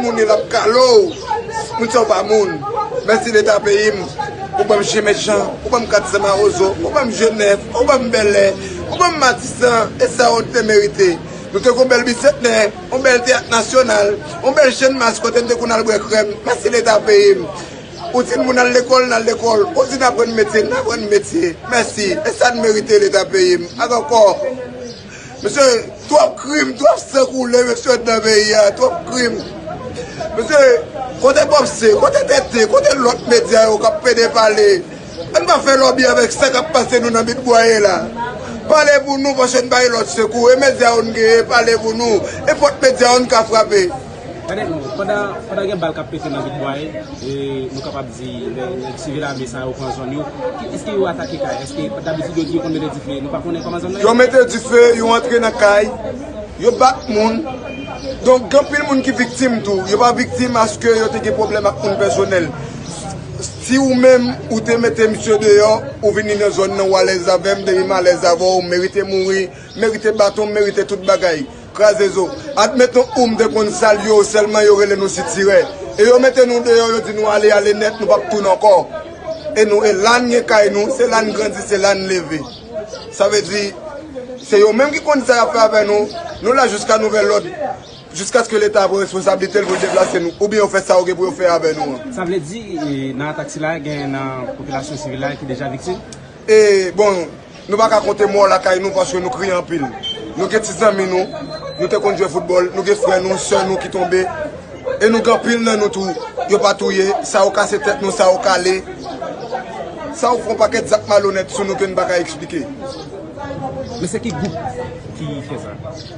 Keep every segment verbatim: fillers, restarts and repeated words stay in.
moun, l ap kale w. Moun sa yo pa moun. Mèsi Leta peyi m. Ou ban m Chen Mechan, ou ban m Kat San Mawozo, ou ban m Jenèf, ou ban m Bèlè, ou ban m Matisan, e sa yo te merite. Nou te gen yon bèl bisentnè, yon bèl teyat nasyonal, yon bèl Channmas kote n te konn al bwè krèm. Mèsi Leta peyi m. Ou di moun al lekòl, n al lekòl. Ou di n aprann metye, n aprann metye. Mèsi. E sa n merite Leta peyi m. Ak ankò, mesye, twòp krim, twòp san koule, mesye, nan peyi a. Twòp krim. Mesye, kote Bòpse, kote Tete, kote lòt medya yo k ap pede pale? Ann pa fè lòbi avèk sa k ap pase nou nan Bit Bwaye la. Pale pou nou, paske n pa gen lòt sekou. E medya yo n genyen, pale pou nou. E pòt medya yo n ka frape. Gade, pandan, pandan gen bal k ap pete nan Bit Bwaye, e nou kapab di, nèg, nèg sivil ame sa yo pran zòn yo. Ki, èske yo atake kay? Èske dabitid yo di yo konn mete dife? Nou pa konnen kòman zòn nan ye. Yo mete dife, yo antre nan kay, yo bat moun. Donk, gen anpil moun ki viktim tou. Yo pa viktim paske yo te gen pwoblèm ak moun pèsonèl. Si ou menm, ou te mete misye deyò, ou vini nan zòn nan, ou alèz avè m, depi m alèz avè w, ou merite mouri, merite baton, merite tout bagay. Kraze zo. Admeton ou m te konn salye w sèlman, yo rele nou sitirè. E yo mete nou deyò, yo di nou ale, ale nèt, nou p ap tounen ankò. E nou, e la n gen kay nou, se la n grandi, se la n leve. Sa vle di, se yo menm ki konn sa y ap fè avè nou. Nou la jiska nouvèl lòd. Jiskaske Leta pran responsablite l pou l deplase nou, oubyen yo fè sa yo gen pou yo fè avè nou an. Sa vle di, e, nan atak sila, gen nan popilasyon sivil la ki deja viktim? E, bon, nou pa ka konte mò lakay nou paske nou kriye anpil. Nou gen ti zanmi nou, nou te konn jwe foutbòl, nou gen frè nou, sè nou ki tonbe. E nou gen anpil nan nou tou, yo pa touye, sa yo kase tèt nou, sa yo kale. Sa yo fè yon pakèt zak malonèt sou nou ke n pa ka eksplike. Men se ki gwoup ki fè sa?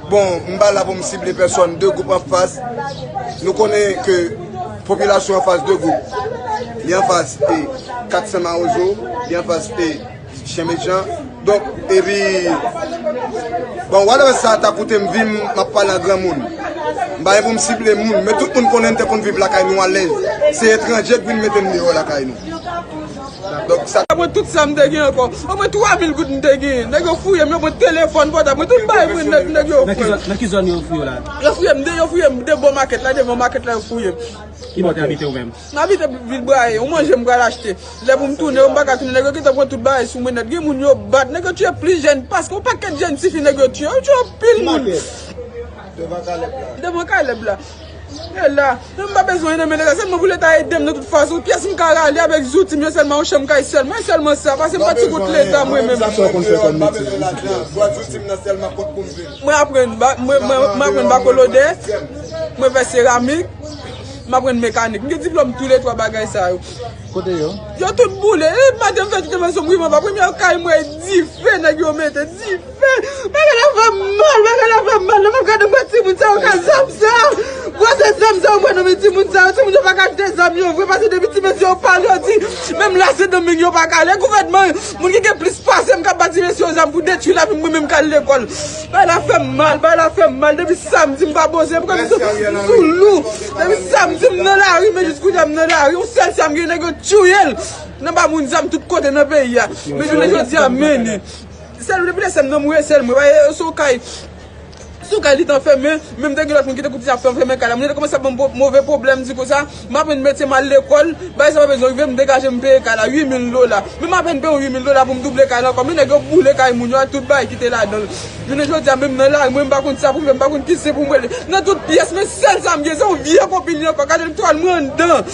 Bon, m pa la pou m sible pèsòn. De gwoup anfas. Nou konnen ke popilasyon anfas de gwoup. Li anfas e Kat San Mawozo, li anfas e Chen Mechan. Donk, epi, bon, whatever sa ta koute m vi m, m ap pale an granmoun. M pa gen pou m sible moun, men tout moun konnen n te konn viv lakay nou alèz. Se etranje k vin mete n deyò lakay nou. Donk, sa. Mwen tout sa m te gen ankò. Omwen twa mil goud m te genyen. Nèg yo fouye m, yo pran telefòn pòtab mwen, tout bagay mwen nèt, nèg yo fouye m. Nan ki zòn yo fouye w la? Yo fouye m de, yo fouye m de bò makèt la, devan makèt la, yo fouye m. Ki bò w te abite ou menm? M abite Vil Braye, yon manje m pral achte. Lè pou m tounen, m pa ka tounen, nèg yo gentan pran tout bagay sou mwen nèt. Gen moun yo bat, nèg yo tiye plis jèn, paske yon pakèt jèn tifi nèg yo tiye, yo tiye anpil moun. Devan Kalèb la. Devan Kalèb la. E la, m pa bezwen anyen nan men Leta, sèlman pou Leta ede m nan tout fason. Pyès m ka rale avèk zouti m yo sèlman, yon chanm kay sèlman, e sèlman sa, paske m pa ti kont Leta mwen menm. Sa w konn fè kòm metye? Mwen aprann ba-, mwen, mwen, mwen aprann bakolodè, mwen fè seramik, m aprann mekanik. M gen diplòm tou le twa bagay sa yo. Kote yo? Yo tout boule. E maten m fè tout envèsyon m rive anba premye kay mwen, dife nèg yo mete, dife. Bagay la fè m mal, bagay la fè m mal. Lè m ap gade m wè timoun sa yo ka zam sa. Gwosè zam sa yo pran nan men timoun sa yo. Timoun yo pa ka achte zam yo vre, paske depi ti mesye yo pale, yo di menm lasendomeng yo pa ka ale. Gouvènman, moun ki gen plis pase m k ap ba ti mesye yo zam pou detwi lavi m, mwen menm k al lekòl. Bagay la fè m mal, bagay la fè m mal. Depi samdi m pa poze, m kwè m sou, m sou lou. Depi samdi m nan lari, men jis kounye a m nan lari. Yon sèl sè m gen, nèg yo tiye l. Nan ba moun zam tout kote nan peyi a. Men jounen jodi a, men li. Sèl depi lè sè m nan mouri, sèl mwen. Paske sou kay, sou kay li t anfèmen, men m te gen lòt moun ki te kontinye ap fè anfèmen kay la. Moun yo te kòmanse ap ban m po-, move pwoblèm, di konsa, m aprann metye, m al lekòl, bagay sa pa bezwen rive, m degaje m peye kay la, uit mil dola. Men m apèn peye yon uit mil dola pou m double kay la ankò. Men nèg yo boule kay moun yo ak tout bagay ki te ladan l. Jounen jodi a, menm nan lari, mwen m pa konn sa pou m fè, m pa konn ki sen pou m rele. Nan tout pyès, men sèl sa m gen, se yon vye konpil li ankò. Gade l twal mwen anndan.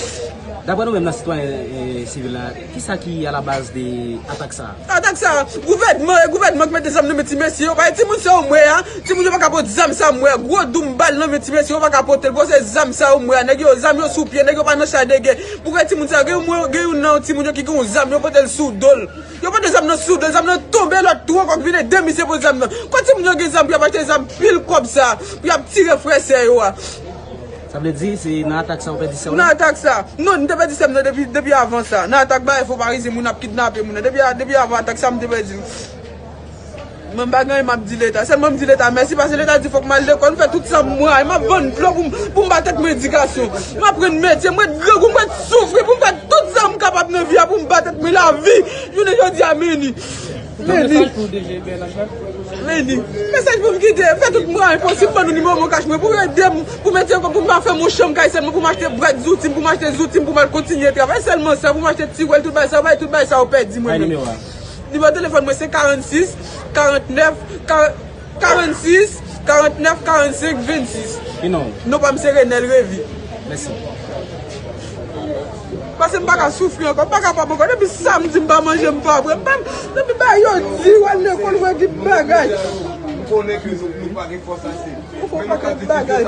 Daprè nou menm nan sitwayen, e, sivil la, kisa ki alabaz de atak sa a? Atak sa a, gouvènman, e gouvènman ki mete zam nan men ti mesye yo. Paske timoun sa yo m wè a, timoun yo pa ka pote zam sa m wè a. Gwo doum bal nan men ti mesye yo pa ka pote l. Bon, se zam sa yo m wè a. Nèg yo, zam yo sou pye, nèg yo pa nan cha de gè. Pou wè timoun sa yo, gen yon, gen youn nan timoun yo ki gen yon zam, yo pote l sou do l. Yo pote zam nan sou do l, zam nan tonbe, lòt tou ankò ki vin ede misye pote zam nan. Kote timoun yo gen zam pou y ap achte zam pil kòb sa, pou y ap tire frè sè yo a? Sa vle di, se nan atak sa ou pèdi sè w la? Nan atak sa. Non, m te pèdi sè m nan depi, depi avan sa. Nan atak bagay fo parizyen, moun ap kidnape moun nan. Depi a, depi avan atak sa, m te pèdi l. Mwen m pa gen anyen m ap di Leta. Sèlman m di Leta mèsi, paske Leta di fòk m al lekòl, m fè tout sa m mwen. M ap vann dlo pou m, pou m ba tèt mwen edikasyon. M aprann metye, m ret grangou, m ret soufri pou m fè tout sa m kapab nan vi a, pou m ba tèt mwen lavi. Jounen jodi a, men li. Men li. Vini. Mesaj pou m kite. Fè tout mwayen posib ban nou nimewo Mon Cash mwen pou ede m, pou mete pou m pa fèmen yon chanm kay sèlman, pou m achte brèd zouti m, pou m achte zouti m, pou m al kontinye travay sèlman sa, pou m achte ti wèl, tout bagay sa, bay tout bagay sa ou pèdi mwen menm. Nimewo telefòn mwen se karannsis, karannèf, karannsis, karannèf, karannsenk, vennsis. Non pa m se Renel Revi. Mèsi. Paske m pa ka soufri ankò, m pa kapab ankò. Depi samdi m pa manje, m pa bwè. M pa, depi ba yo di, w al lekòl, wè ki bagay. M konnen ke nou, nou pa gen fòs ase. Ou fè yon pakèt bagay.